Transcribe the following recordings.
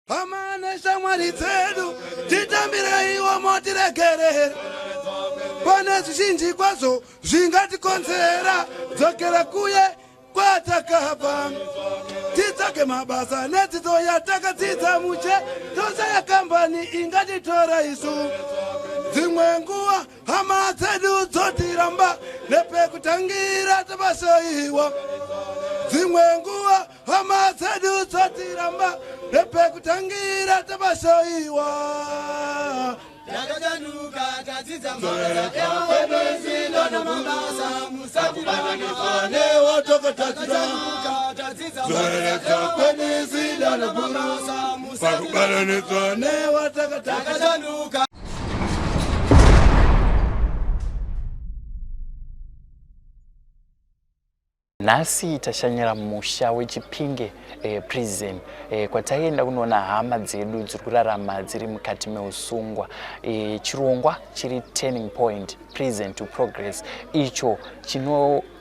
Hama neshamwari dzedu titambireiwo motiregerera pane zvizhinji kwazvo zvingatikonzera dzokera kuye kwatakabva titsvage mabasa nedzidzo yatakadzidza muche toshaya kambani ingatitora isu dzimwe nguva hama dzedu dzotiramba nepekutangira tabasaiwa dzimwe nguva hama dzedu dzotiramba nepekutangira tabasaiwa Takachanuka tadzidza mabasa namabasa musatibatanidza newatakatatira tadzidza zoreredza kwedu namabasa pakubatanidzwa newatakataka takachanuka. Nhasi tashanyira musha weChipinge Prison kwataienda kunoona hama dzedu dziri kurarama dziri mukati meusungwa. Chirongwa chiri Turning Point Prison to Progress icho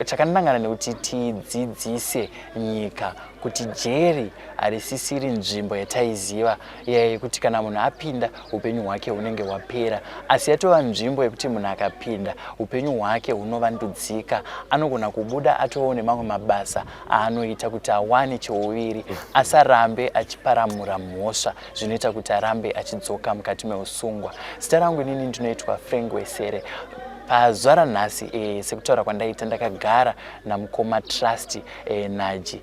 chakanangana nekuti tidzidzise nyika kuti jeri harisisiri nzvimbo yataiziva iya yekuti kana munhu apinda upenyu hwake hunenge hwapera, asi yatova nzvimbo yekuti munhu akapinda upenyu hwake hunovandudzika, anogona kubuda atovawo nemamwe mabasa aanoita kuti awane cheuviri, asarambe achiparamura mhosva zvinoita kuti arambe achidzoka mukati meusungwa. Zita rangu inini ndinoitwa Frank Wesere. Pazuva ranhasi sekutaura kwandaita ndakagara namukoma Trust Naji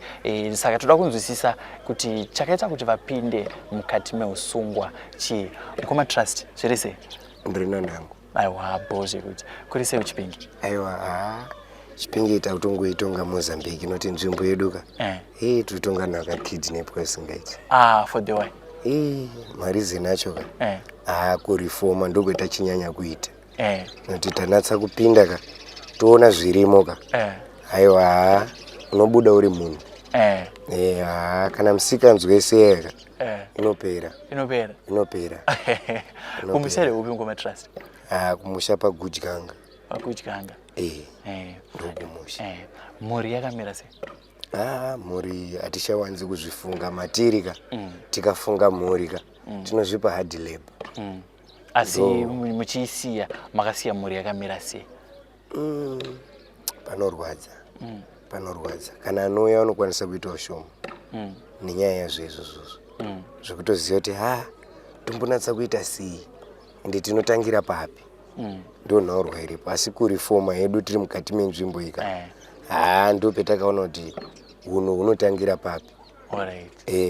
saka toda kunzwisisa kuti chakaita kuti vapinde mukati meusungwa chii. Mukoma Trust, zviri sei? Ndiri nandangu. Aiwa, bho zvekuti. Kuri sei kuChipinge? Aiwa, haa Chipinge ita kutongoitonga Mozambique inoti nzvimbo yedu ka. Eh, tiritonga nhaka kidnapwa isingaiti. Ah, for the why? Eh, mareason acho ka. Ah, kureforma ndokuita chinyanya kuita. Noti tanatsa kupinda ka. Toona zvirimo ka. Aiwa, haa unobuda uri munhu. Eh, haa kana musikanzwa yese ka. Inopera. Inopera. Inopera. Kumusha here upi Mukoma Trust? Ah, kumusha paGudyanga. Pagudyanga. Eh. Ndokumusha. Mhuri yakamira sei? Ah, mhuri hatichawanzi kuzvifunga matiri ka. Tikafunga mhuri ka. Tinozvipa hard labor. Asi muchiisiya makasiya mhuri yakamira sei? Panorwadza. Panorwadza. Kana anouya unokwanisa kuita ushoma. Nenyaya yazvo izvozvo. Zvekutoziva kuti ha tombonatsa kuita sei ende tinotangira papi. Ndo nhaurwa iripo. Asi kurifoma yedu tiri mukati menzvimbo ika. Haa ndo petakaona kuti hunhu hunotangira papi.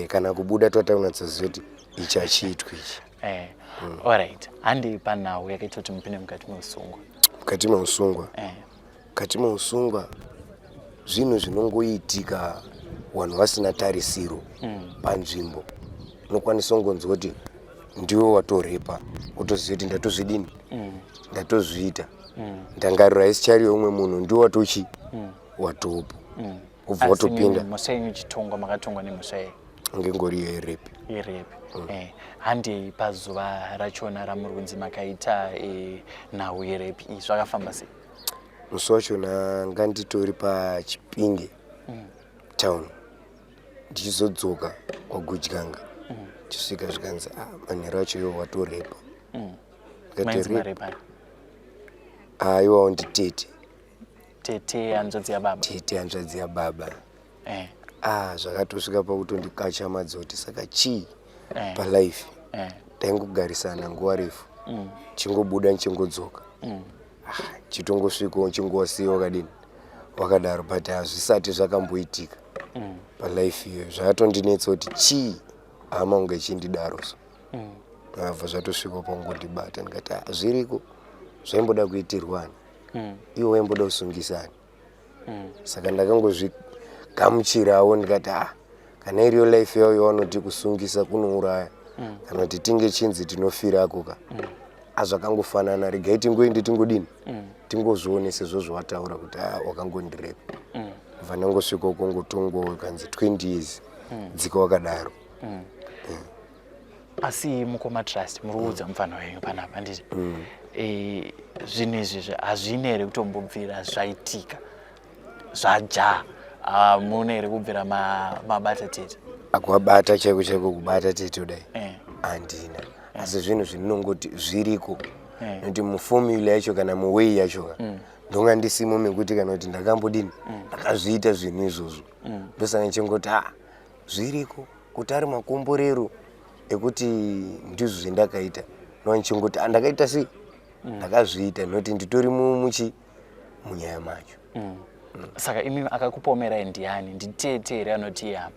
Kana kubuda twatanatsoziva kuti ichi hachiitwi ichi. Alright. Handi panhau yakaita kuti mupinde mukati meusungwa. Mukati meusungwa. Mukati meusungwa zvinhu zvinongoitika vanhu vasina tarisiro panzvimbo. Unokwanisa kungonzwa kuti ndiwe watorepa wotoziva kuti ndatozvidini ndatozviita. Ndangariro haisichariyo umwe munhu ndiwe watochi watopo. Ubva watopinda. Mhosva yenyu ichitongwa makatongwa nemhosva yei? Ngengori yerepi. Yerepi. Handei pazuva rachona ramuri kunzi makaita nhau yerepi iyi zvakafamba sei? Musi wachona nganditori paChipinge town ndichizodzoka kwaGudyanga chisvika zvikanzi manheru acho iwo watorepa. Mainzi marepa? Aiwawo nditete. Tete hanzvadzi yababa. Tete hanzvadzi yababa. Zvakatosvika pakutondikachamadza kuti saka chii palife. Taingogarisana nguva refu. Chingobuda nchingodzoka. Chitongosvikawo chingowasiya wakadini wakadaro, but hazvisati zvakamboitika palife iyoyo. Zvakatondinetsa kuti chii hama unge ichindidaro so. Abva zvatosvika pangondibata ndikati zviriko zvaimboda kuitirwani. Iwo waimboda kusungisani. Saka ndakangozvigamuchirawo ndikati kana iriyo life yayo yavanoti kusungisa kunouraya kana kuti tinge chinzi tinofirako ka. Azvakangofanana regai tingoende tingodini tingozvione sezvo zvawataura kuti wakangondirepa. Bva ndangosvika ukongotongwawo kanzi 20 years dzika wakadaro. Asi Mukoma Trust muri kuudza mufana wenyu panapa handiti? Zvinhu izvi hazvina here kutombobvira zvaitika zvajaa? Mune here kubvira mabata tete? Akuvabata chaiko chaiko kubata tete kudai Eh. handina, asi zvinhu zvinongoti zviriko Eh. nekuti muformula yacho kana muway yacho ka ndonga ndisimo mekuti kana kuti ndakambodini, ndakazviita zvinhu izvozvo. Ndosaka ndichingoti ha, zviriko kuti ari makomborero ekuti ndizvo zvendakaita. Ndonga ndichingoti, "Ah, ndakaita sei, ndakazviita," nokuti nditori muchi munyaya macho. Saka imi akakupomerai ndiani? Nditete here anoti ihama?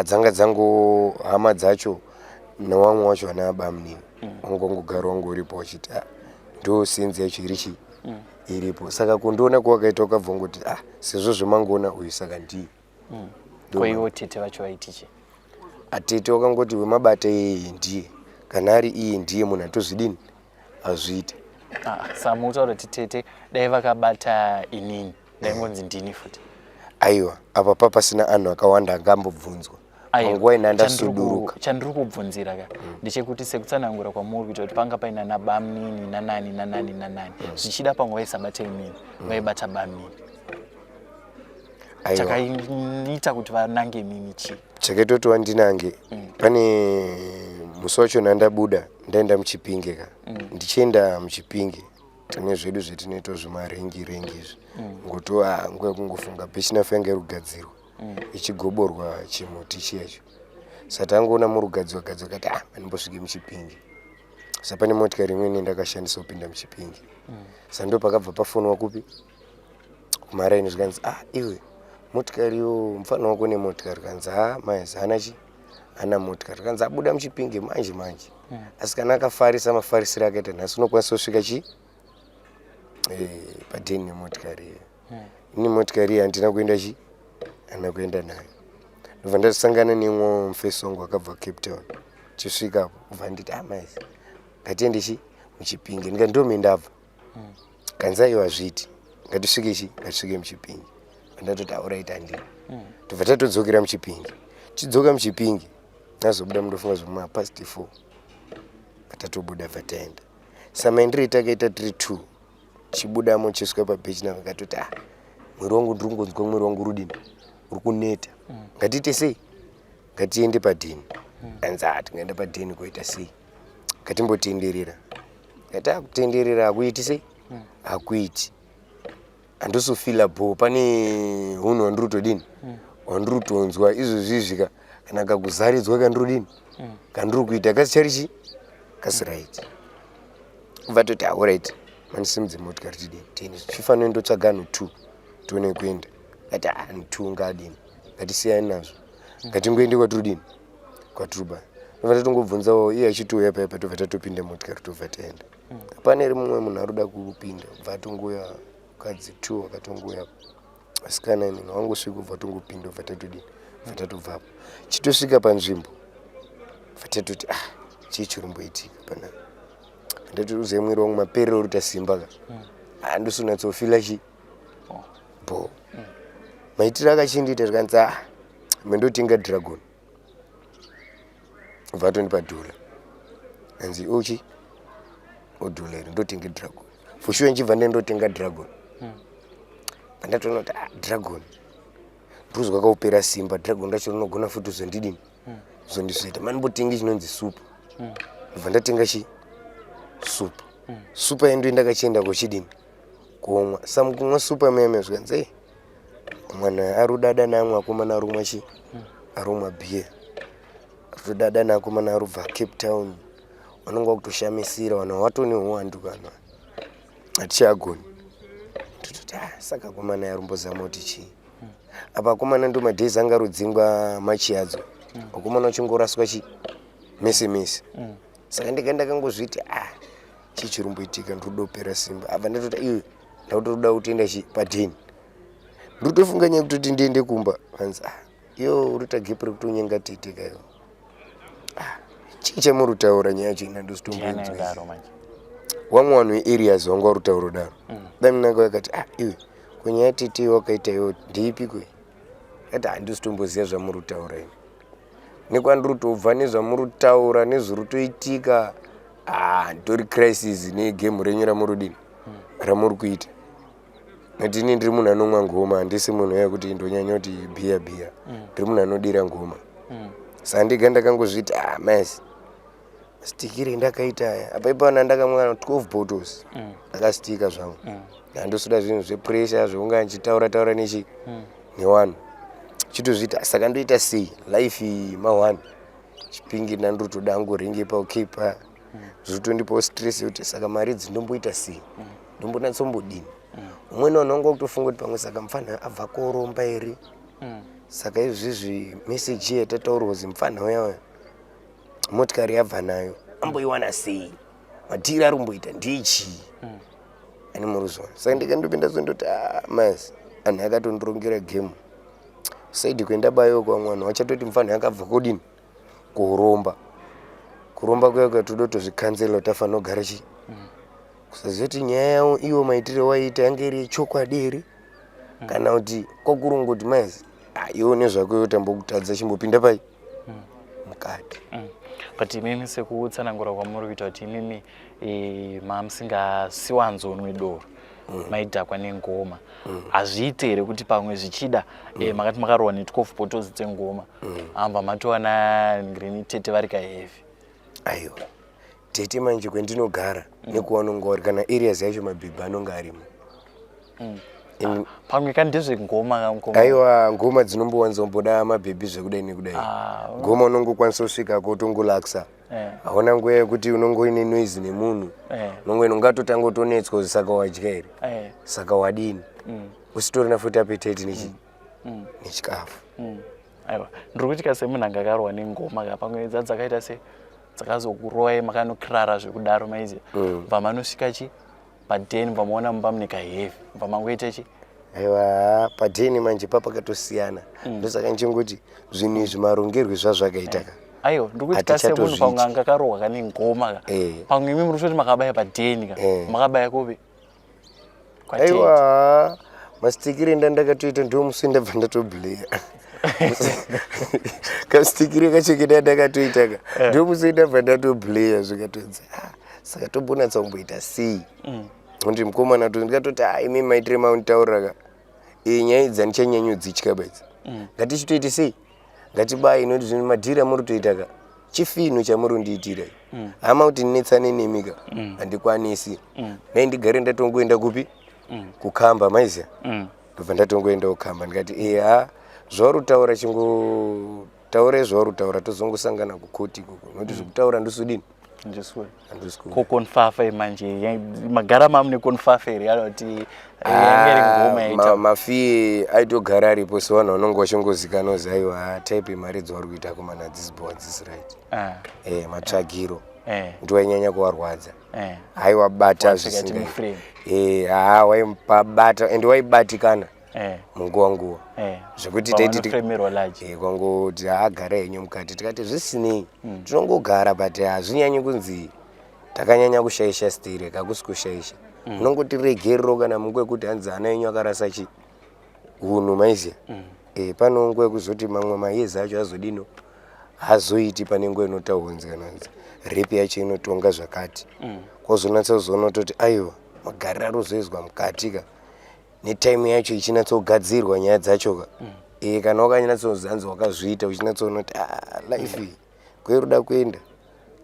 Dzanga dzango hama dzacho newamwe wacho vana bamunini wangongogara wangoripo wachiti, "Ah, ndo senzi yacho iri chi iripo." Saka kundiona kwawakaita wakabva ngoti, "Ah, sezvo zvemangoona uyu, saka ndiye." Ko ivo tete vacho vaitichi? Atete wakangoti wemabata iyeye ndiye, kana ari iye ndiye munhu atozvidini, azviita. Ah, saka mukutaura kuti tete dai vakabata inini, ndaingonzi ndini futi? Aiwa, apa papasina anhu akawanda angambobvunzwa. Aiwa, panguva ina ndasuduruka. Chandiri kubvunzira ka ndechekuti sekutsanangura kwamuri kuita kuti panga paina nabamnini nanani nanani nanani, zvichida pamwe vaisabata inini, vaibata bamnini. Aiwa. Chakaita kuti vanange mimi chii? Chakaitoti wandinange, pane musi wachona ndabuda ndaenda muChipinge ka. Ndichienda muChipinge, tine zvedu zvetinoita zvemarengi rengi izvi, ngoto ah, nguva yekungofunga bechinafu yanga iri kugadzirwa, ichigoborwa chimuti chiyacho. Saka tangoona murugadzirwa gadzirwa, kati, "Ah, mandimbosvike muChipinge." Saka pane motikari imweni ndakashandisa kupinda muChipinge. Saka ndo pakabva pafonwa kupi, kumaraini, zvikanzi, "Ah, iwe, motikari yo, mufana wako nemotikari?" Kanzi, "Ha, maizi hana chi hana motikari." Kanzi, "Abuda muChipinge manje manje, asi kana akafarisa mafarisiro akaita nhasi, unokwanisa kusvika chi padheni nemotikari iyo." Ini motikari iyi handina kuenda chi handina kuenda nayo. Ndobva ndasangana nemwe mufesi wangu akabva Cape Town. Chisvikapo ubva nditi, "Ah, maizi, ngatiende chi muChipinge." Ndikati, "Ndo mendabva." Kanzi, "Aiwa, zviti ngatisvike chi ngatisvike muChipinge." Ndatoti, "Alright, handini." Tobva tatodzokera muChipinge. Tichidzoka muChipinge, nazobuda mundofunga zvoma past 4, patatobuda bva taenda. Samaendere takaita tiri two, tichibudamo, chisvika pabhechi navo, katoti, "Ah, mwiri wangu, ndiri kungonzwa mwiri wangu rudini uri kuneta. Ngatiite sei? Ngatiende padheni." Anzi, "Ah, tingaenda padheni kuita sei? Ngatimbotenderera." Ngati akutenderera hakuiti sei, hakuiti, handisofila bho. Pane hunhu hwandiri kutodini, hwandiri kutonzwa izvozvi ka, kana kakuzaridzwa kandiri kudini, kandiri kuita kasi chari chi kasi right." Ubva toti, "Alright, mandisimudze motikari tidini, tiende." Chifanire ndotsvaga anhu two tione kuenda. Ati, "Anhu two ngaadini, ngatisiyani nazvo, ngatingoende kwatiri dini, kwatiri ba." Tobva tatongobvunzawo iye achitiuya paipa, tobva tatopinda motikari, tobva taenda. Pane mumwe munhu ari kuda kupinda, bva atongouya mukadzi two akatongoya, vasikana inini wangosvika, ubva tongopinda, ubva tatodini, bva tatobvapo. Chitosvika panzvimbo, bva tatoti, "Ah, chii chirumboitika panapa?" Ndati, "Uzive mwiri wangu maperero uri tasimba ka, handisi kunyatsofila chi bho." Maitiro akachindiita, zvikanzi, "Ah, mendotenga Dragon." Bva atondipa dhola, anzi, "Uchi odhola iri, ndotenga Dragon for sure." Nchibva ndendotenga Dragon, pandatoona kuti, ah, Dragon ndikuzwa kaupera simba, Dragon racho rinogona futi kuzondidini, kuzondisveta. Mandimbotengi chinonzi supu. Ndobva ndatenga chi supu. Supu yaindoenda ndakachienda kuchidini, kumwa. Samukumwa supu meme, zvikanzi, "Ei, mwana ari kudada neamwe akomana arumwa chi arumwa bhiya, arikutodada neakomana arubva Cape Town." Vanonge vakutoshamisira vanhu vatone uwandu kana hatichagoni. Tototi, "Ah, saka akomana yarumbozama kuti chii apa?" Akomana ndo madhays anga arodzingwa machiyadzo, akomana uchingoraswa chi mese mese. Saka ndika ndakangozviti, "Ah, chii chirumboitika? Ndiri simba apa." Ndatoti, "Iwe, ndakutoda kutoenda chi padheni." Ndiri nyaya kutoti ndiende kumba. Vanzi, "Ah, iyo uri gap rekutonyenga tete kaiwo. Ah, chii chamuri kutaura? Nyaya yacho ina Ndiani ndositomboinzwisa." aidaro manje? Wamwe vanhu veareas vanga vari kutaura kudaro. Daminanga vakati, "Ah, iwe, kunyaya tete wakaita iwo ndeipi kwe?" Ati, "Handisi zvamuri kutaura ini, nekwandiri kutobva nezvamuri kutaura nezviri kutoitika. Ah, nditori crisis negemu renyu ramuri kudini, ramuri kuita, nekuti ini ndiri munhu anomwa ngoma. Handisi munhu wekuti ndonyanya kuti bhiya bhiya. Ndiri munhu anodira ngoma." Saka ndega ndakangozviti, ah, mas stikire ndakaita aya apa ipana ndakamwa 12 bottles. Ndakastika zvangu. Handosoda zvinhu zvepressure zvekunga ndichitaura taura nechi newanhu, chitozviita. Saka ndoita sei life iyi ma1 Chipinge? Ndandotoda hangu ringi paukepa, zvotondipawo stress yekuti saka mari idzi ndomboita sei, ndombonatsombodini. Umweni vanhu vanga kutofunga kuti pamwe saka mufana abva koromba here. Saka izvizvi meseji yatataurwa kuzi mufana uya uya motikari yabva nayo amboiwana sei, madhiri ari kumboita ndechii, ani muruzona. Saka ndikandopinda sondoti, ah, mas anhu akatondirongera game side kuenda bayo kwamwe vanhu vachatoti mufana yakabva kodini kuromba. Kuromba kuya kuya toda kutozvikanzela, tafanira kugara chi kusaziva kuti nyaya yavo iwo maitire waiita yange iri yechokwadi here, kana kuti kwakurongoti maizi iwo nezvako iwo tambokutadza, chimbopinda pai mukati. But imimi, sekutsanangura kwamuri kuita kuti imimi mamusingasiwanzonwe doro, maidhakwa nengoma, hazviite here kuti pamwe zvichida makati makarohwa ne12 bottles dzengoma, ambva matowana ngrini tete vari kaheavy? Aiwa, tete manje kwendinogara nekuwanonga uri kana areas yacho mabhebhi anonga arimo. Pamwe ka ndezvengoma kamukoma. Aiwa, ngoma dzinombowanzomboda mabhebhi zvekudai nekudai. Ngoma unongokwanisa kusvikako utongolaksa. Hauna nguva yekuti unongoine noise nemunhu. Unongoine ungatotanga utonetswa kuti saka wadya here, saka wadini, usitorina futi appetite nechi nechikafu. Aiwa, ndiri kutya semunhu anga akarohwa nengoma ka, pamwe dzakaita se dzakazokurovai makanokirara zvekudaro, maiziva, bva manosvika chi padheni, bva maona mumba mune kaheavy, bva mangoita chi? Aiwa, padheni manje papakatosiyana. Ndosaka ndichingoti zvinhu izvi marongerwe zvazvakaita ka. Aiwa, ndiri kutya semunhu pamwe anga akarohwa kane ngoma ka. Pamwe imi muri kutoti makabaya padheni ka. Makabaya kupi? Kwatete. Aiwa, mastikire ndandakatoita ndo musi ndabva ndatobleya kastikire kacho keda ndakatoita ka, ndo musi ndabva ndatobleya zvikatodzi, ah, saka tombonatsa kumboita sei? Kuti mukomana to ndikatoti, ah, imi maitire maunditaurira ka, iyi nyaya idzi handichanyanyudzitya badzi. Ngatichitoite sei, ngatibayi noti zvinhu madhiri amuri kutoita ka, chifino chamuri kundiitira, hama, kuti ndinetsane nemi ka, handikwanisi. Nai ndigare ndatongoenda kupi, kukamba, maiziya. Ndobva ndatongoenda kukamba, ndikati, eya, zvauri kutaura chingotaure zvauri kutaura, tozongosangana kukoti ikoko, nokuti zvekutaura ndisudini. Ndiswe. Handisi ko konfafa manje magara mamune konfafa here, kana kuti yange iri ngoma yaita? Mafie aitogara aripo sevanhu vanonge vachingozikanwa kuzi aiwa, type yemari dzauri kuita komana hadzisi bo, hadzisi right. Matsvagiro ndiwo ainyanya kuvarwadza. Aiwabata Wasvika zvisingai timuframe. Haa, waimupabata ende waibatikana munguva nguva zvekuti taiti Pavanofremerwa large. Kwangoti haagara henyu mukati, tikati zvisinei, tinongogara, but hazvinyanyi kunzi takanyanya kushaisha sterek, hakusi kushaisha. Unongotiregerero kana munguva yekuti hanzi ana enyu akarasa chi unhu, maiziya. Pane nguva yekuzoti mamwe mayezi acho azodino hazoiti, pane nguva inotaurwa kunzi kana kunzi rape yacho inotonga zvakati, kwozonatsa kuzoona kutoti aiwa, magariro arozoizwa mukati ka netime yacho ichinyatsogadzirwa nyaya dzacho ka. Kana wakanyatsozanzi wakazviita, uchinatsoona kuti, ah, life iyi kweruda kuenda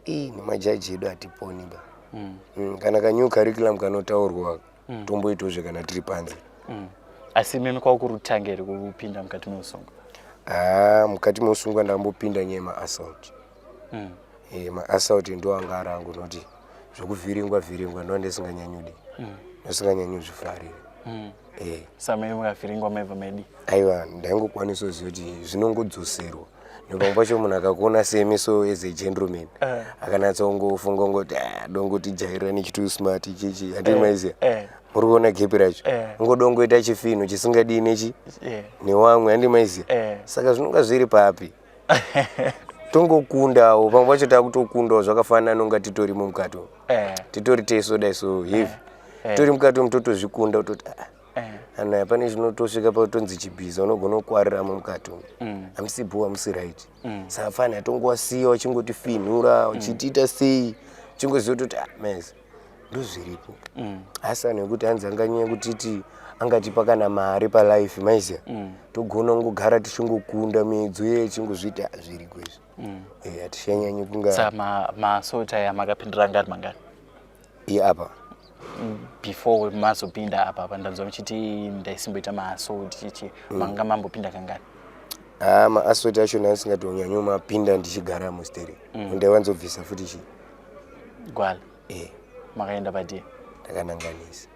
ii nemajaji edu hatiponi ba. Kana kanew curriculum kanotaurwa tomboitozve kana tiri panze. Asi imimi kwakuri kutanga here kupinda mukati meusungwa? Haa, mukati meusungwa ndambopinda nyaya yemaassault. Maassault ndo anga ari angu, noti zvekuvhiringwa vhiringwa ndo ndisinganyanyudi, ndisinganyanyi kuzvifarira. Samimi mukavhiringwa maibva maidi? Aiwa, ndaingokwanisa kuziva kuti zvinongodzoserwa nepamwe pacho munhu akakuona semi, so as a gentleman akanatsa kungofunga ngoti, "Ah, dongoti jairira nechitu smart ichichi," handii maiziya. Muri kuona gepi racho. Ungodongoita chifino chisingadii nechi newamwe, handi maiziya. Saka zvinonga zviri papi, tongokundawo pamwe pacho, takutokundawo zvakafanana nonga titorimo mukati umu. Titori teso dai so heavy. Tori mukati umu totozvikunda, kutoti, ah, ana pane chinotosvika pakutonzi chibhiza, unogona kukwariramo mukati umu. Hamusi bho, hamusi right. Saka fani atongowasiya uchingotifinhura uchitiita sei, uchingoziva kutoti, ah, mes ndozviripo. Asi anhu ekuti hanzi anganyanya kutiti Angatipa kana mari palife, maiziya, togona kungogara tichingokunda midzo iye ichingozviita zviriko izvi. Hatichanyanyi kunga. Saka maassault aya makapindira ngari mangani? Iye apa? Before mazopinda apa, pandanzwa muchiti ndaisimboita maassault chichi, manga mambopinda kangani? Haa, maassault acho ndaisingatonyanyi mapinda ndichigara musteri. Ndaiwanzobvisa futi chi Gwala. Eh. Makaenda padii? Ndakananganisa,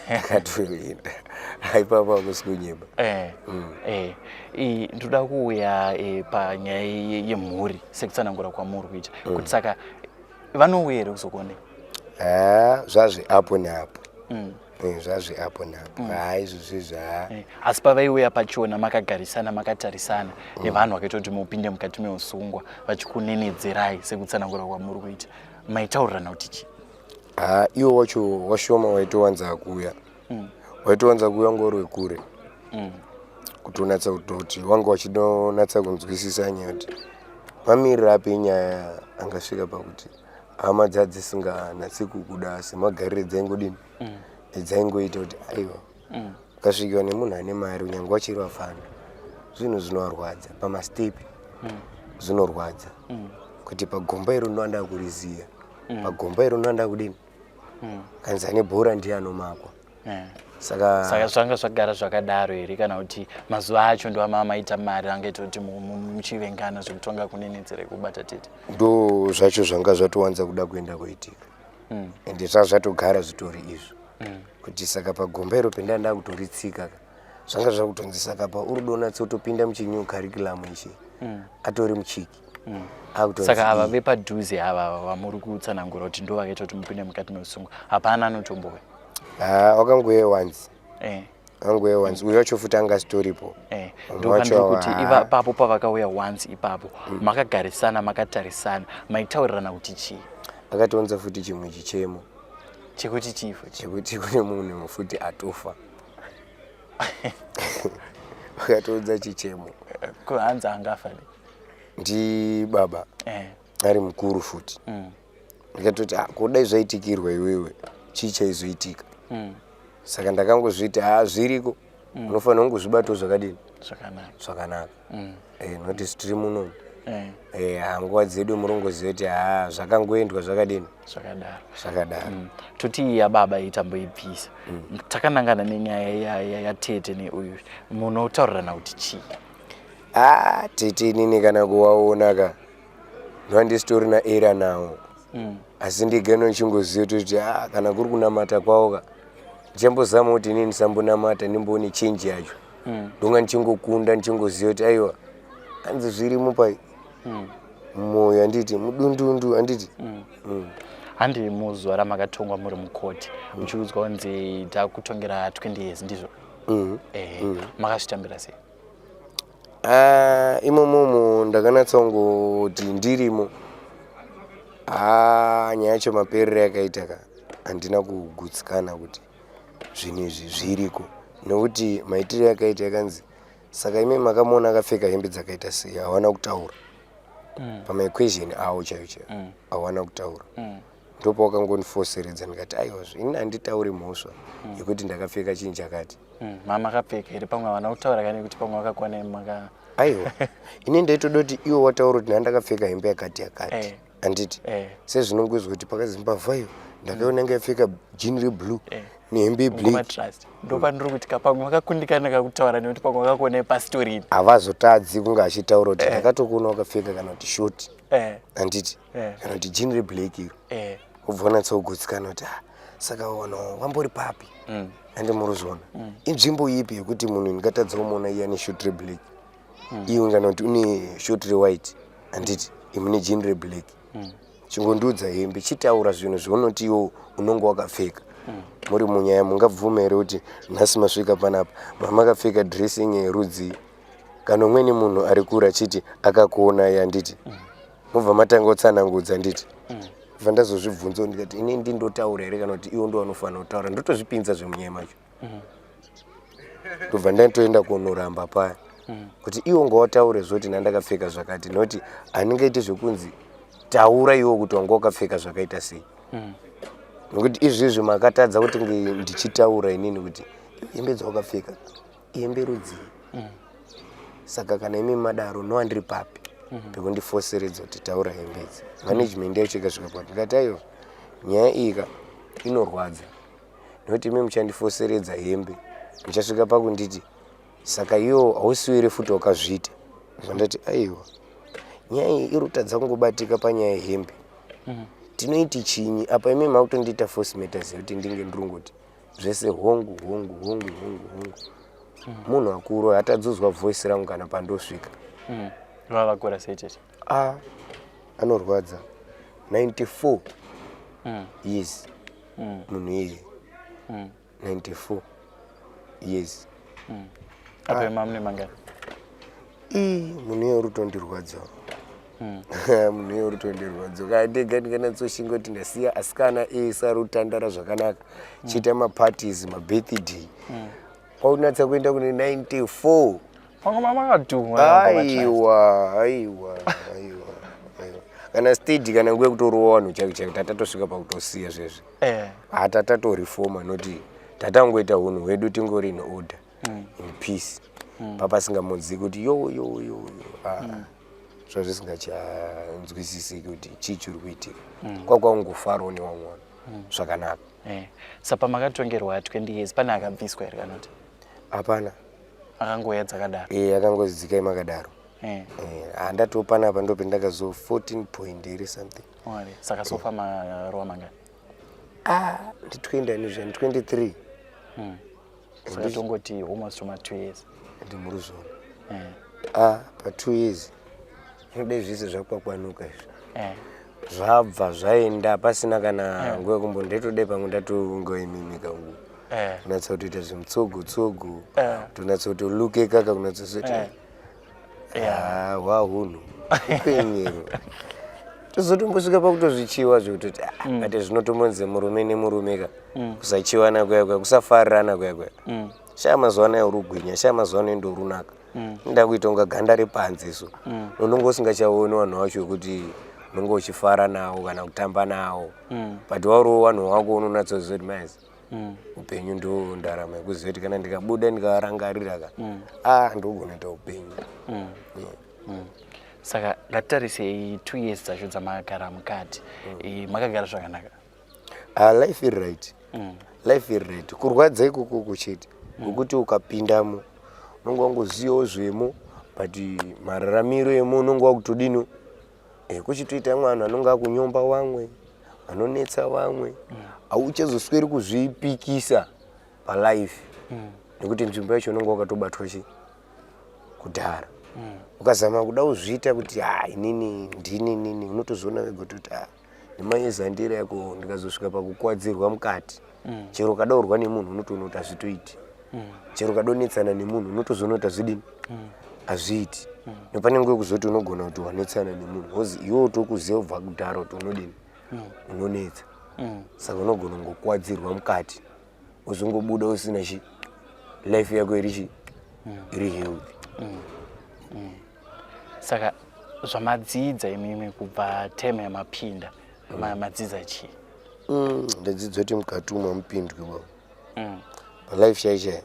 ndakatoenda aipapo, hakusi kunyeba. Ndoda kuuya panyaya yemhuri sekutsanangura kwamuri kuita kuti saka vanouya here kuzokuonei? Haa, zvazve apo neapo. Zvazve apo neapo, haa, izvozvo haa. Asi pavaiuya pachona makagarisana, makatarisana nevanhu vakaita kuti mupinde mukati meusungwa, vachikunenedzerai sekutsanangura kwamuri kuita, maitaurirana kuti chii? Haa, iwo wacho washoma, waitowanza kuuya, waitowanza kuuya ngori wekure kuti unatsa kutoti wanga wachidonatsa kunzwisisa nyaya kuti mamiriro api enyaya angasvika pakuti hama dzadzisinganatsi kukuda semagarire dzaingodini, dzaingoita kuti aiwa, ukasvikiwa nemunhu ane mari, kunyange wachiri vafana, zvinhu zvinovarwadza pamastepi, zvinorwadza kuti pagomba iro ndinoanda kuriziya, pagomba iro ndinoanda kudini, kanzi ane bhora ndiye anomakwa. Saka Saka zvanga zvagara zvakadaro here, kana kuti mazuva acho ndo amaita mari angaita kuti muchivengana zvekutonga kunenedzera kubata tete? Ndo zvacho zvanga zvatowanza kuda kuenda kuitika, ende zva zvatogara zvitori izvo kuti saka pagomba iro pendanda kutoritsika ka, zvanga zvakutonzi saka pauri donatsa kutopinda muchinew curriculum ichi, atori muchiki. Akutonzi Saka ava vepadhuze ava vamuri kutsanangura kuti ndo vakaita kuti mupinde mukati meusungwa, hapana anotombouya? Haa, wakangouya once. Angouya once, uyo wacho futi anga asitoripo. Vamwe Ndo vacho pandiri kuti ipapo pavakauya once ipapo, makagarisana, makatarisana, maitaurirana kuti chii? Akatounza futi chimwe chichemo. Chekuti chii futi? Chekuti kune munhu futi atofa, vakatounza chichemo. Kuhanzi angafa ne? Ndibaba ari mukuru futi. Ndikatoti, "Ah, kudai zvaitikirwa iwewe, chii chaizoitika?" Saka ndakangozviti, ha, zviriko, unofanira kungozvibatawo zvakadini? Zvakanaka. Zvakanaka. Noti tiri munomu. Ha, nguva dzedu murongoziva kuti ha, zvakangoendwa zvakadini? Zvakadaro. Zvakadaro. Toti yababa itamboibvisa, takanangana nenyaya yatete neuyu, munotaurirana kuti chii? Ah, tete inini kana kuvaona ka, ndova na era nawo, asi ndigeno ndichingoziva kuti ah, kana kuri kunamata kwavo ka, ndichambozama kuti inini ndisambonamata, ndimboone change yacho. Ndonga ndichingokunda, ndichingoziva kuti aiwa, hanzi zvirimo pai mumwoyo, handiti mudundundu, handiti? Handi muzuva ramakatongwa muri mukoti, muchiudzwa kunzi takutongera 20 years, ndizvo? Mm. Makazvitambira sei? Ah, imomomo ndakanatsa kungoti ndirimo. Ah, nyaya yacho maperero yakaita ka, handina kugutsikana kuti zvinhu izvi zviriko, nekuti maitiro yakaita yakanzi saka imi makamuona akapfeka hembe dzakaita sei? Hawana kutaura pamaequation avo chaivo chaivo, hawana kutaura. Ndopawakangondifoseredza, ndikati aiwazve, ini handitauri mhosva yekuti ndakapfeka chinhu chakati. Mamakapfeka here? Pamwe havana kutaura kane kuti pamwe vakakwana maka Aiwa, ini ndaitoda kuti iwo wataura kuti ndandakapfeka hembe yakati yakati, handiti? Sezvinongozwa kuti pakazimbavha iyo ndakaiona inge yapfeka jean reblue nehembe Ngoma yeblack. Trust, ndopandiri kuti kapamwe vakakundikana kakutaura nekuti pamwe vakakuonai pasitorini. Havazotadzi kunge achitaura kuti ndakatokuona wakapfeka kana kuti short, handiti? Kana kuti jean reblack iro, ubva wanatsa kugutsikana kuti ah, saka vanhu vambori papi? Handi muruzviona, inzvimbo ipi yekuti munhu ndingatadza kumuona iye ane short reblack, iwe kana kuti une short rewhite, handiti, imwe nejean reblack? Chingondiudza hembe, chitaura zvinhu zvaunoti iwo unonge wakapfeka muri munyaya. Mungabvuma here kuti nhasi masvika panapa mamakapfeka dressing yerudzi, kana umweni munhu ari kure achiti akakuonai, handiti, mobva matanga kutsanangudza, handiti? Bva ndazozvibvunzawo, ndikati ini ndindotaura here kana kuti iwo ndo vanofanira kutaura? Ndotozvipinza zvemunyaya macho, ndobva ndatoenda kunoramba paya kuti iwo ngawataure zvoti nandakapfeka zvakati, nokuti handingaiti zvekunzi taura iwo kuti wanga wakapfeka zvakaita sei, nokuti izvizvi makatadza kuti ndichitaura inini kuti Hembe dzawakapfeka ihembe rudzii? Saka kana imi madaro, noa ndiri papi pekundifoseredza kuti taura hembe idzi? Management yacho ikasvika pati, ndikati, "Aiwa, nyaya iyi ka inorwadza, nekuti imi muchandifoseredza hembe, muchasvika pakunditi saka iwo hausiwiri futi wakazviita." Ndati, "Aiwa, nyaya iyi iri kutadza kungobatika panyaya yehembe. Tinoiti chinyi apa? Imi makutondiita force matters yekuti ndinge ndirungoti zvese hongu, hongu, hongu, hongu, hongu." Munhu akuru hatadzozwa voice rangu kana pandosvika. Vava vakura sei, tete? A, anorwadza, 94 years munhu iyeye, 94 years. Apa ima mune mangani? Ii, munhu iye uri kutondirwadza, munhu iye uri kutondirwadza. Kana ndega ndikanatsoshinga kuti ndasiya asikana ese ari kutandara zvakanaka, chiita maparties, mabirthday, kwaunatsa kuenda kune 94. Mangoma makadhumwa. Aiwa, aiwa, aiwa, aiwa, kana stage, kana nguva yekutorowa vanhu chaiko chaiko, tatatosvika pakutosiya zvezvi. Hatatatorifoma noti tatangoita unhu hwedu, tingori in order, in peace, papasingamunziki kuti yo yo yo yo. Ah, zva zvisingachanzwisisiki kuti chii chiri kuitika, kwakwangofarawo nevamwe vanhu zvakanaka. Saka makatongerwa 20 years, pane akabviswa here kana kuti? Hapana. Akangouya dzakadaro? E, akangodzikai makadaro. Handatiwo panapa ndope ndakazo 14 point here something. Alright. Saka so far marowa mangani? Ah, ndi 20 ani zvani 23. Saka tongoti almost toma 2 years. Ndi muruzvona. Ah, pa 2 years inodai zvese zvakwakwanuka izvi. Zvabva zvaenda pasina kana nguva yekumbo ndetodai pamwe ndatongoimimika ngu kunatsa kutoita zvimutsogo tsogo, kutonatsa kutolukeka ka, kunatsosoti hwahunhu upenyero, tozotombosvika pakutozvichiwa zvekutoti, ah, but zvinotombonzi murume nemurume ka, kusachiwana kuya kuya, kusafarirana kuya kuya. Shaa, mazuva anaya uri kugwinya, shaa, mazuva ano ndo runaka, nda kuita kunga ganda repanze so. Unonge usingachaoni vanhu vacho wekuti unonge uchifara nawo kana kutamba nawo, but wauriwo vanhu wako unonatsoziva kuti maizi upenyu ndo ndaramo yekuziva kuti kana ndikabuda ndikarangarira ka, ah, ndogona kuita upenyu. Yeah. Saka ngatitarisei 2 years dzacho dzamakagara mukati. Makagara zvakanaka? Ah, life iri right, life iri right. Kurwadza ikoko chete ngokuti ukapindamo unonge wangozivawo zvemo, but mararamiro emo unonge wakutodini, kuchitoita amwe anhu anonge akunyomba vamwe, anonetsa vamwe. Hauchazosweri kuzvipikisa palife nekuti nzvimbo yacho unonge wakatobatwa chi kudhara. Ukazama kuda kuzviita kuti ha, inini ndini nini, unotozoona wega kutoti, ah, nemaezandiro yako ndikazosvika pakukwadzirwa mukati. Chero ukadaurwa nemunhu unotoona kuti hazvitoiti, chero ukadonetsana nemunhu unotozoona kuti hazvidini, hazviiti. Nepane nguva yekuzoti unogona kuti wanetsana nemunhu because iwe utokuziva kubva kudhara kuti unodini, unonetsa. Saka unogona kungokwadzirwa mukati, uzongobuda usina chi life yako iri chi iri healthy. Saka zvamadzidza imimi kubva teme yamapinda, madzidza chii? Ndadzidza kuti mukati umu hamupindwi baba. Palife chai chai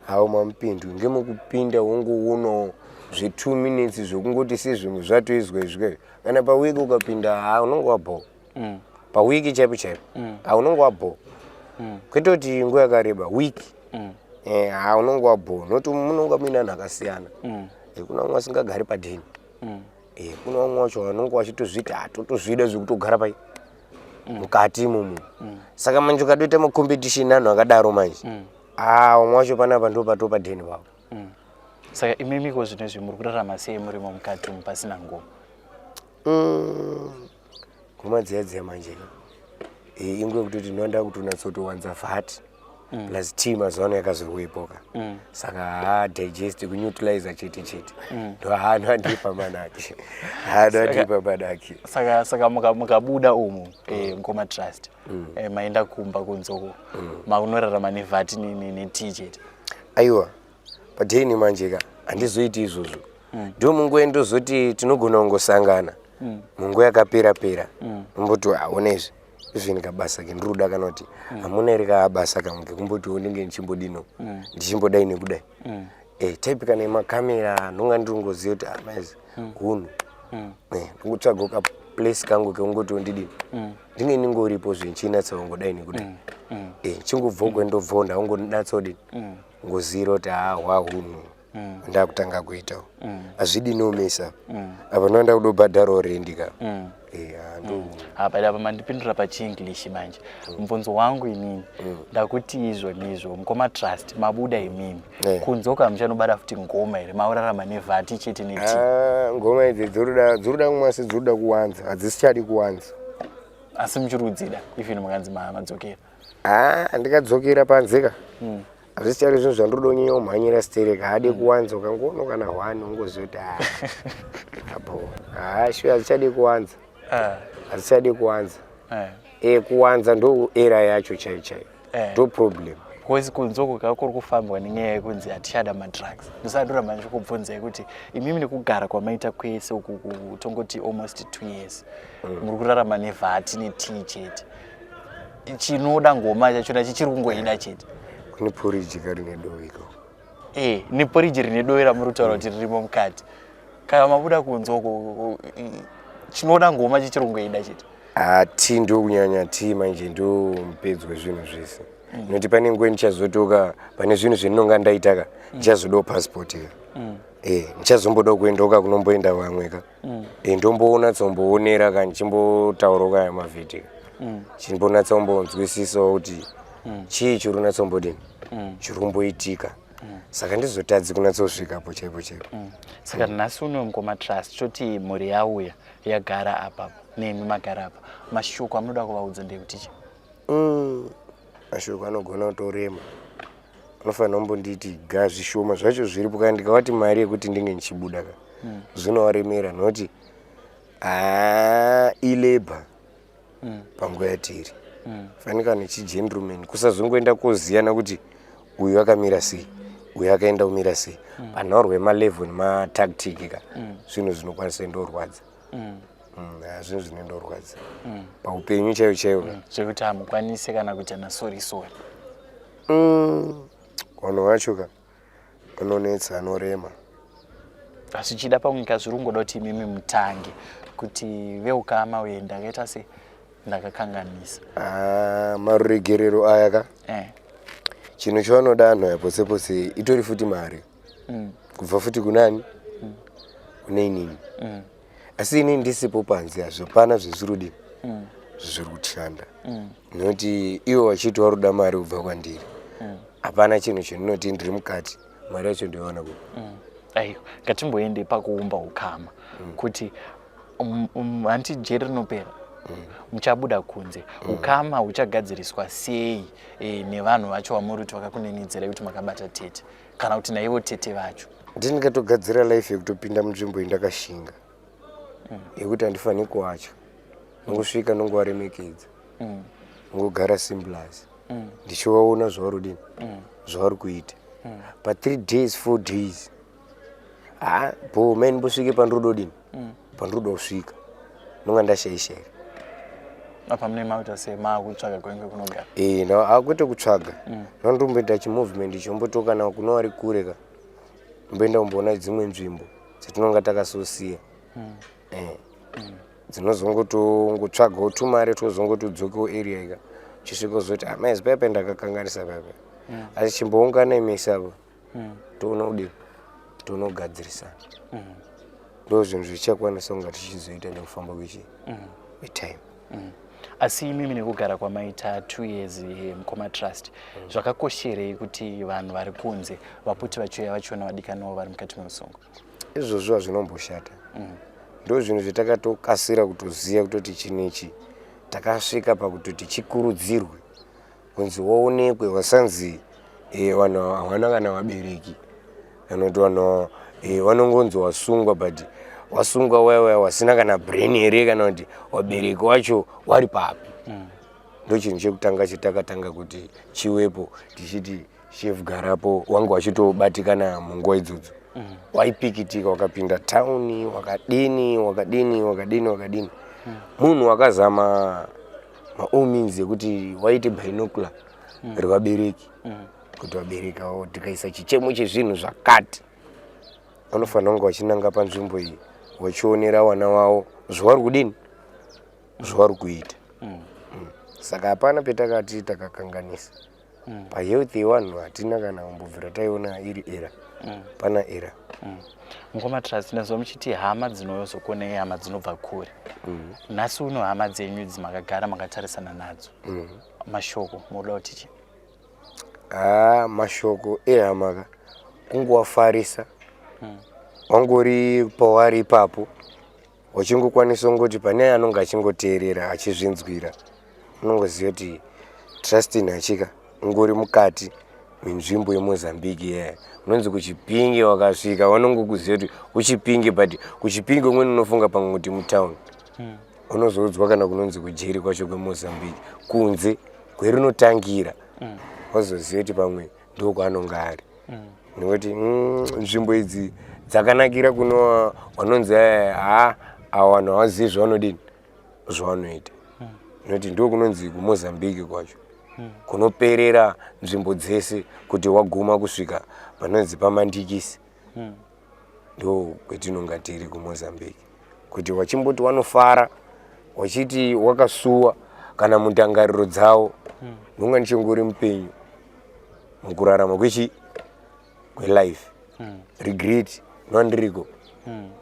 hawo mamupindwi, ngemukupinda wongoonawo zve2 minutes zvekungoti sezvimwe zvatoizwa izvi. Kana pawiki ukapinda, ha, unonge wabho pawiki chaipo chaipo, ha, unonge wabho, kwete kuti nguva yakareba, wiki. Ha, unonge wabho nokuti munonga muine anhu akasiyana. Kuna vamwe vasingagari padheni. Kuna vamwe vacho vanonge vachitozviti, ha, totozvida zvekutogara pai mukati imomo. Saka manje ukadoita macompetition anhu akadaro manje, ah, vamwe vacho panapa ndo pato padheni pavo. Saka imimiko zvino izvi muri kurarama sei murimo mukati umu pasina ngoma? Ngoma dziya dziya manje ka, inguva yekutoti ndinoda kuti unyatsotowanza fat plus tea. Mazuva ano yakazorwepo ka, saka ha, digest kuneutralizer chete chete ndo haano andipa manaki, haano andipa manaki. Saka mukabuda umu, Ngoma Trust, maenda kumba kunzoko, makunorarama nevhati netea chete? Aiwa, padheni manje ka handizoiti izvozvo. Ndo munguva ndozoti tinogona kungosangana munguva yakapera pera, umboti aona izvi. Even kabasa kendinoda kana kuti hamuna here kabasa kamwe kekumbotiwo ndinge ndichimbodino, ndichimbodai nekudai. Type kana yemakamera, ndonga ndiringoziva kuti amaizi hunhu. Ndongotsvagawo kaplace kangu kekungotiwo ndidini, ndinge ndingoripo zvinchinatsa kungodai nekudai. Chingobvawo kwendobvawo, ndakungonatsa kudini, ngoziyira kuti haa, hwahunhu ndakutanga kuitawo. Hazvidi nomesa apa, ndinoenda kudobhadharawo rendi ka. Ndo Apa apa mandipindura pachiEnglish. Manje mubvunzo wangu inini, ndakuti izvo nizvo, mukoma Trust, mabuda imimi kunze uko, hamuchanobata futi ngoma here? Maurarama nevhati chete neti? Ah, ngoma idzi dzirikuda kumwa, se dzirikuda kuwanza, hadzisichadi kuwanza. Asi muchiri kudzida even mukanzi madzokera? Ah, ndikadzokera panze ka, hazvisichari zvinhu zvandiroda kunyanya kumhanyira stereka. Haadi kuwanza, ukangoona kana hwani ungoziva kuti ah, apo haa, shuwa hazichadi kuwanza. Hazichadi kuwanza. Kuwanza ndo era yacho chaiyo chaiyo. Ndo problem. Because kunze uko ka kuri kufambwa nenyaya yekunzi hatichada madrugs. Ndosandoramba ndichikubvunzai kuti imimi nekugara kwamaita kwese uku, tongoti almost 2 years, muri kurarama nevhati netii chete. Chinoda ngoma chachona chichiri kungoida chete? Kune poriji karine dovi ko. Neporiji rine dovi ramuri kutaura kuti ririmo mukati, kana mabuda kunze uko, chinoda ngoma chichiri kungoida chete? Ah, tii ndo kunyanya, tii manje ndo mupedzi wezvinhu zvese, nokuti pane nguva ndichazotoka, pane zvinhu zvendinonga ndaita ka, ndichazodawo passport ka. Ndichazombodawo kuendawo ka kunomboenda vamwe ka. Ndomboona tsomboonera ka, ndichimbotaurawo ka mavhidhiyo, chimbonatsombonzwisisawo kuti chii chiri kunatsombodini, chiri kumboitika. Saka ndizotadzi kunatsosvikapo chaipo chaipo. Saka nhasi uno, mukoma Trust, toti mhuri yauya yagara apa nemi magara apa, mashoko amunoda kuvaudza ndekuti chi? Mashoko anogona kutorema, anofanira kumbonditi ga zvishoma zvacho zviripo. Kana ndikavati mari yekuti ndinge ndichibuda ka, zvinovaremera, nokuti haa, ilabour panguva yatiri. Fanika nechigentleman, kusazongoenda koziyana kuti uyu akamira sei, uyu akaenda kumira sei. Panhaurwa yemalevel nematactic ka, zvinhu zvinokwanisa indorwadza. Zvinhu zvinondorwadza paupenyu chaiyo chaiyo ka. Zvekuti hamukwanisi kana kuita nasorry sorry? Vanhu vacho ka anonetsa, anorema. Asi chida pamwe ka zviri kungoda kuti imimi mutange kuti veukama uye ndakaita se ndakakanganisa. Ah, maruregerero aya ka, chinhu chavanoda anhu aya pose pose itori futi mari kubva futi kunani, kune inini. Asi inini ndisipo panze, hazvapana zvezvirudini zviri kushanda, nekuti ivo vachiti varuda mari kubva kwandiri, hapana chinhu chendinoti ndiri mukati, mari yacho ndoiwana kupi? Aiwa, ngatimboende pakuumba ukama, kuti hanti jeri rinopera, muchabuda kunze, ukama huchagadziriswa sei nevanhu vacho vamuri kuti vakakunenidzirai kuti makabata tete, kana kuti naivo tete vacho? Ndingatogadzira life yekutopinda munzvimbo indakashinga, yekuti handifaniri kuvatya. Nongosvika, nongovaremekedza, nongogara simplas, ndichivaona zvavari kudini, zvavari kuita pa3 days, 4 days. Ha, bo mai, ndimbosvike pandirododini, pandiroda kusvika, nonga ndashaisha here? Apa mune makuita sei, maakutsvaga kwenge kunogara? No, akwete kutsvaga. Nondomboita chimovement chombotoka kana kuno vari kure ka, mboenda kumboona dzimwe nzvimbo dzatinonga takasosiya, dzinozongotongotsvagawo tumari, tozongotodzokewo area ika, chisvika kuzoti amaizi paipa ndakakanganisa paipa, asi chimboungana imisi apo, toona kudini, tonogadzirisana. Ndo zvinhu zvichakwanisa kunga tichizoita nekufamba kwetime. Asi imimi nekugara kwamaita 2 years, mukoma Trust, zvakakosherei kuti vanhu vari kunze vapote vachiuya vachiona vadikani vari mukati memusungo? Izvozvo hazvinomboshata. Ndo zvinhu zvatakatokasira kutoziva kutoti chinhu ichi takasvika pakutoti chikurudzirwe kunzi waonekwe, wasanzi vanhu havana kana vabereki, kana kuti vanhu vanongonzi wasungwa, but wasungwa waya waya wasina kana brain here, kana kuti vabereki wacho wari papi? Ndo chinhu chekutanga chetakatanga kuti chiwepo, tichiti chef garapo wange wachitobatikana munguva idzodzo, waipikitika, wakapinda tauni, wakadini wakadini wakadini wakadini, munhu wakazama. Maall means ekuti waite binocular revabereki, kuti vabereki avo tikaisa chichemo chezvinhu zvakati, vanofanira kunge vachinanga panzvimbo iyi, vachionera vana vavo zvavari kudini, zvavari kuita. Saka hapana petakati takakanganisa pahealth yevanhu. Hatina kana kumbobvira taiona iri error, pana error. Mukoma Trust, ndazwa muchiti hama dzinozokonei, hama dzinobva kure. Nhasi uno hama dzenyu idzi makagara makatarisana nadzo, mashoko munoda kuti chii? Haa, mashoko ehama ka, kungovafarisa wangori pavari ipapo, wachingokwanisa kungoti pane anonge achingoteerera achizvinzwira, unongoziva kuti Trustin achika ungori mukati menzvimbo yeMozambique yaya unonzi kuChipinge. Wakasvika vanongokuziva kuti kuChipinge, but kuChipinge umweni unofunga pamwe kuti mutauni. Unozoudzwa kana kunonzi kujeri kwacho kweMozambique, kunze kwerinotangira, wazoziva kuti pamwe ndokwaanonga ari, nekuti nzvimbo idzi dzakanakira kuno vanonzi ha, ava vanhu havazivi zvavanodini, zvavanoita, nekuti ndo kunonzi kuMozambique kwacho kunoperera nzvimbo dzese, kuti waguma kusvika panonzi paMandikisi, ndo kwetinonga tiri kuMozambique. Kuti wachimboti wanofara, wachiti wakasuwa kana mundangariro dzavo, ndonga ndichingori mupenyu mukurarama kwechi kwelife. Regret nwandiriko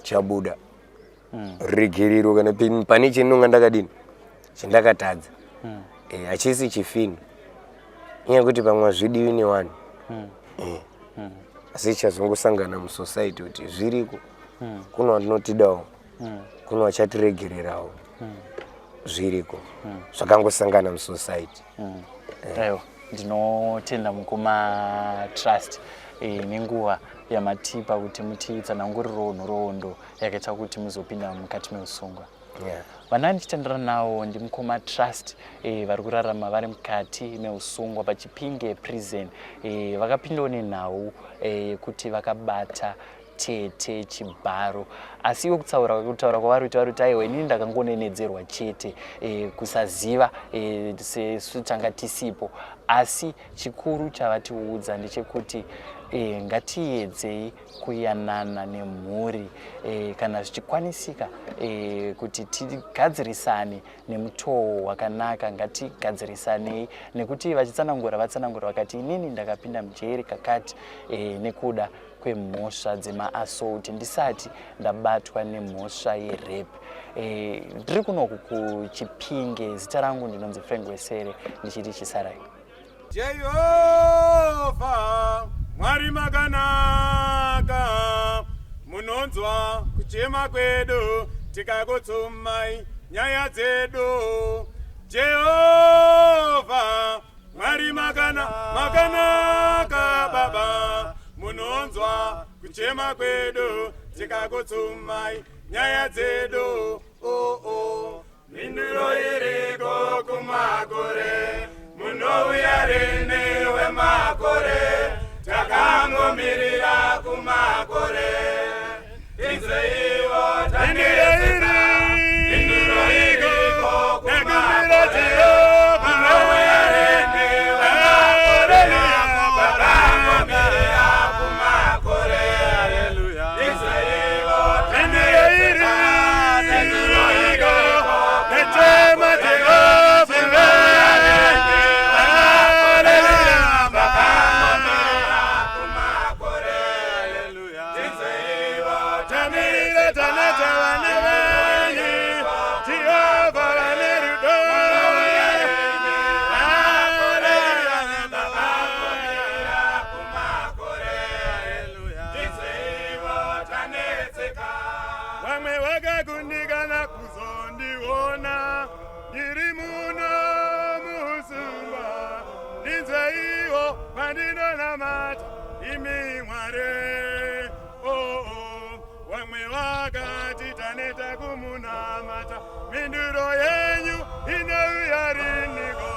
chabuda ruregerero kana pane chendinonga ndakadini, chendakatadza. Hachisi chifini, inyaya yekuti pamwe hazvidiwi nevanhu. Asi chazongosangana musociety kuti zviriko, kuno vandinotidawo, kuno vachatiregererawo, zviriko zvakangosangana musociety. Aiwa, ndinotenda mukoma Trust nenguva yamatipa kuti mutitsanangurirewo nhoroondo yakaita kuti muzopinda mukati meusungwa. Vana ndichitandara nawo ndimukoma Trust, vari kurarama vari mukati meusungwa paChipinge Prison. Vakapindawo nenhau yekuti vakabata tete chibharo, asi iwo kutaura kwavari kuti vari kuti aiwa, inini ndakangonenedzerwa chete, kusaziva, sesu tanga tisipo. Asi chikuru chavatiudza ndechekuti ngatiedzei kuyanana nemhuri, kana zvichikwanisika, kuti tigadzirisane nemutoo wakanaka, ngatigadzirisanei. Nekuti vachitsanangura, vatsanangura vakati, inini ndakapinda mujeri kakati nekuda kwemhosva dzemaassault, ndisati ndabatwa nemhosva yerape. Ndiri kunoku kuChipinge. Zita rangu ndinonzi Frank Wesere, ndichiti chisarai. Jehovha Mwari makanaka, munonzwa kuchema kwedu tikakutsumai nyaya dzedu. Jehovha Mwari makanaka Baba, munonzwa kuchema kwedu tikakutsumai nyaya dzedu. Oh, oh. Mhinduro iriko kumakore, munouya rini wemakore? Takangomirira kumakore, tinzeiwo tanetseka. Mhinduro iriko kumakore, munouya rini wemakore? Takangomirira kumakore, tinzeiwo tanetseka. Mhinduro iriko Tamirira taneta vana venyu, Jehovha vane rudo. Haleluya. Vamwe vakakundikana kuzondiona ndiri muno musumba, ndinzweiwo pandinonamata imi Mwari. Oh, oh. Vamwe vakati taneta kumunamata, mhinduro yenyu inouya riniko?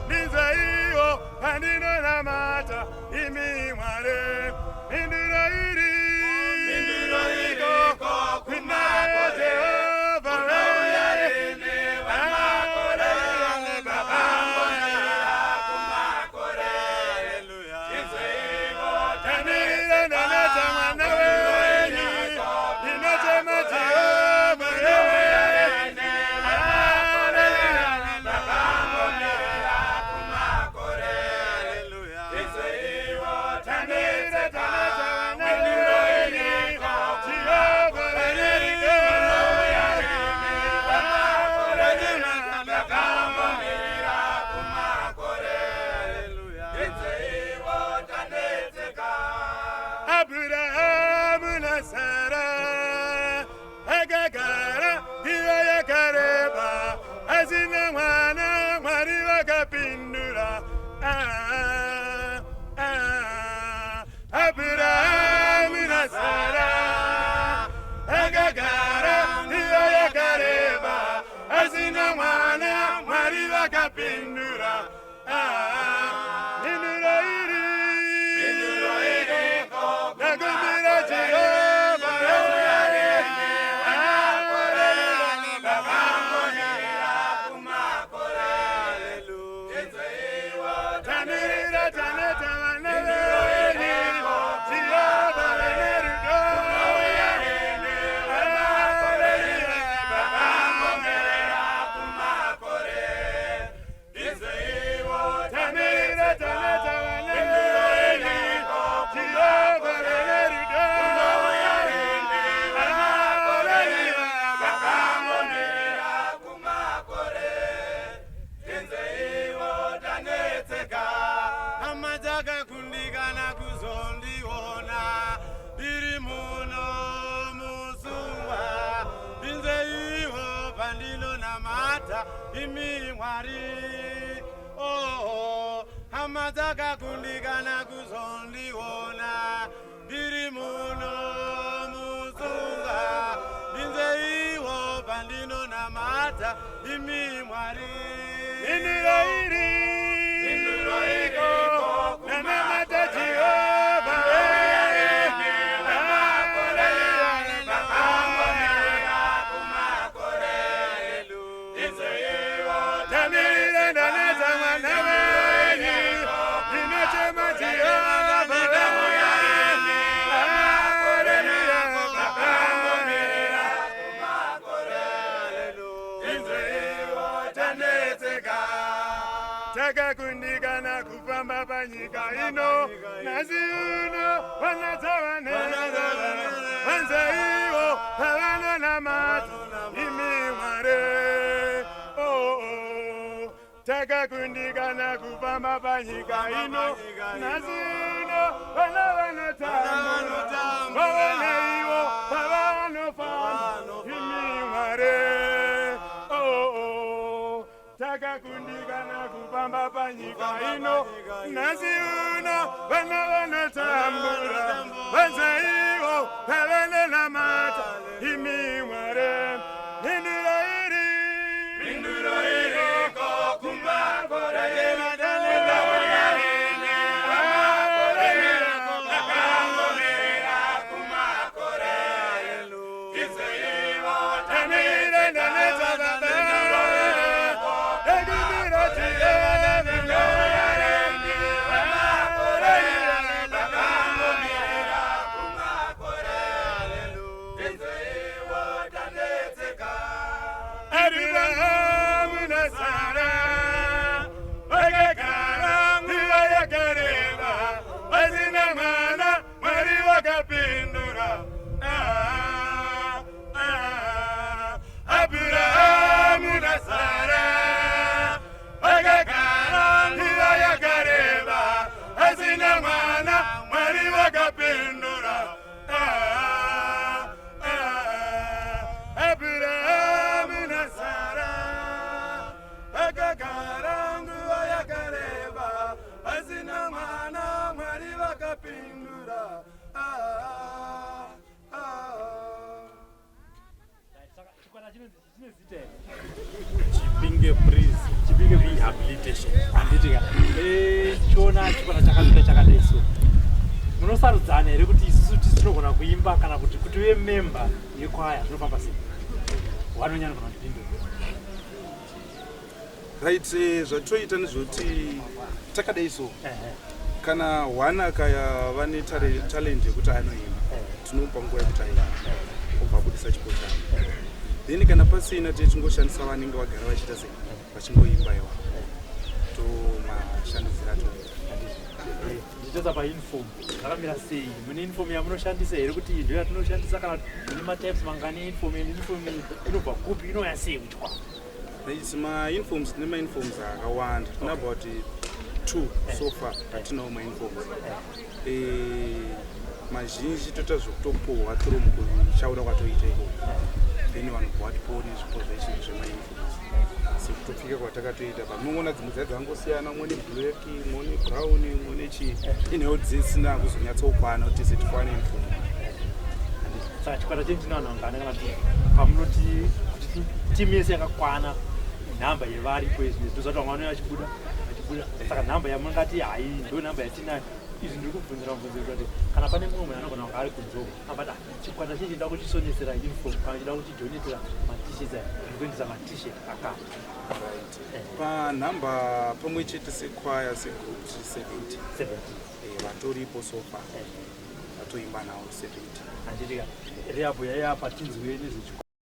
Ndinzweiwo pandinonamata imi Mwari. Mhinduro iri Mhinduro iriko kuna Jehovha. Unouya rini wemakore? wakapindura. Ah, mhinduro iri, mhinduro iriko, ndakumbira Jehovha. Tamirira taneta vana venyu, Jehovha vane rudo. Tamirira taneta vana venyu, Jehovha vane rudo. Hama dzakakundikana kuzondiona ndiri muno musungwa, ndinzeiwo pandinonamata imi Mwari. Oho, hama dzakakundikana kuzondiona ndiri muno musungwa, ndinzeiwo pandinonamata imi Mwari. Mhinduro iri, mhinduro iko, namamata Jehovha. Tamirira ndanetsa mwana wenyu, ndinochema Jehovha. Haleluya. Takakundikana kufamba panyika ino, nhasi uno vanadzavane vanzeiwo pavanonamata imi Mwari. Oh, oh. Takakundikana kufamba panyika ino, nhasi uno vana vanotambura, vavaneiwo pavanofamba imi Mwari. Oh, oh. Takakundikana kufamba panyika ino, nhasi uno vana vanotambura, vanzaivo pavanonamata imi Mwari. Mhinduro iri, mhinduro iriko kumakore. Tamirira ndanetsa baba, ekumbira Jehovha. Abrahamu naSara vakagara nguva yakareba vasina mwana, Mwari vakapindura. Ah, ah. Abrahamu naSara vakagara nguva yakareba vasina mwana, Mwari vakapindura. Ah, ah. Abrahamu naSara vakagara nguva yakareba vasina mwana, Mwari vakapindura. Ah, ah. Chikwata chinonzi chine zita here? Chipinge Prison. Chipinge Rehabilitation. Handiti ka? Chiona chikwata chakamira chakadai so, munosarudzana here kuti isusu tisi tinogona kuimba, kana kuti uve memba yekwaya zvinofamba sei? Wanonyanya kana kundipindura. Right, zvatoita nezvekuti takadai so, kana one akaya vane talent yekuti anoimba, tinomupa nguva yekuti aimba, obva abudisa chipo chake. Then kana pasina, ticingoshandisa vanenge vagara vachiita sei, vachingoimba iwa, tomashandisira toita. Ndichitotsa pauniform, zvakamira sei? Mune uniform yamunoshandisa here, kuti iyi ndo yatinoshandisa, kana kuti mune matypes mangani euniform? And uniform iyi inobva kupi, inouya sei kuchikwata? Right, mauniforms, tine mauniforms akawanda. Tine about two so far atinawo mauniforms. Mazhinji toita zvekutopuhwa through mukuchaura kwatoita ikoko, then vanhu bva vatipowo nezvipo zvechi zvemauniforms sekutopfika kwatakatoita. But munongoona dzimwe dzai dzangosiyana, umwe neblack, umwe nebrown, umwe nechii, inhewo dzisina kuzonyatsokwana kuti tese tikwane uniform. Saka chikwata chenyu chine vanhu vangani, kana kuti pamunoti kuti timu yese yakakwana? Nhamba yevaripo izvi ndozvati vamwe vanouya vachibuda vachibuda, saka nhamba yamungati hai ndo nhamba yatinayo. Izvi ndiri kubvunzira mubvunzo kuti kana pane mumwe munhu anogona kunge ari kunze uko ambati, "Ah, chikwata chechi nda kuchisonesera uniform kana chida kuchidonatera maT-shirts aya, ndiri kuendesa maT-shirt akati." Right, panhamba pamwe chete sekwaya, segroup, tiri 70. 70. Vatoripo so far, vatoimba nawo 70. Handitika riabho yaiapa, tinzwe nezvechikwata.